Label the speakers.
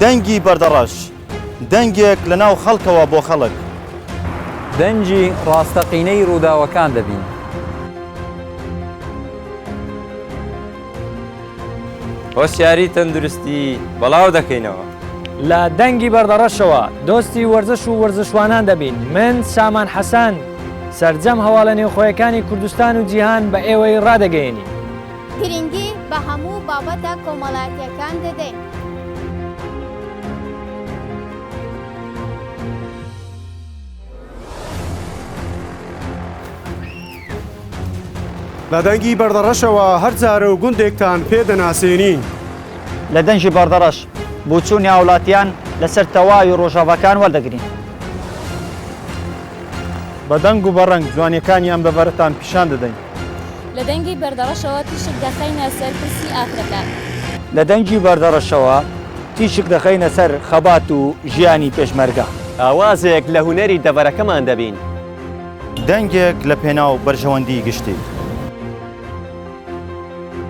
Speaker 1: دەنگی بەردەڕەش، دەنگێک لە ناو خەڵکەوە بۆ خەڵک.
Speaker 2: دەنگی ڕاستەقینەی ڕووداوەکان دەبین.
Speaker 3: هۆشیاری تەندروستی بەڵاو دەکەینەوە.
Speaker 4: لە دەنگی بەردەڕەشەوە دۆستی وەرزش و وەرزشوانان دەبین، من سامان حەسەن سەرجەم هەواڵە نێوخۆیەکانی کوردستان و جیهان بە ئێوەی ڕادەگەیەنین.
Speaker 5: گرنگی بە هەموو بابەتە کۆمەڵایەتییەکان دەدەین.
Speaker 6: لە دەنگی بەردەڕەشەوە هەر جارە و گوندێکتان پێ دەناسێنین.
Speaker 7: لە دەنگی بەردەڕەش بۆچوونی هاوڵاتیان لەسەر تەواوی ڕۆژەڤەکان وەردەگرین.
Speaker 1: بە دەنگ و بە ڕەنگ جوانییەکانی ئەم دەڤەرەتان پیشان دەدەین.
Speaker 8: لە دەنگی بەردەڕەشەوە تیشک دەخەینە سەر پرسی ئافرەتان.
Speaker 7: لە دەنگی بەردەڕەشەوە تیشک دەخەینە سەر خەبات و ژیانی پێشمەرگە.
Speaker 9: ئاوازێک لە هونەری دەڤەرەکەمان دەبین.
Speaker 1: دەنگێک لە پێناو بەرژەوەندیی گشتی.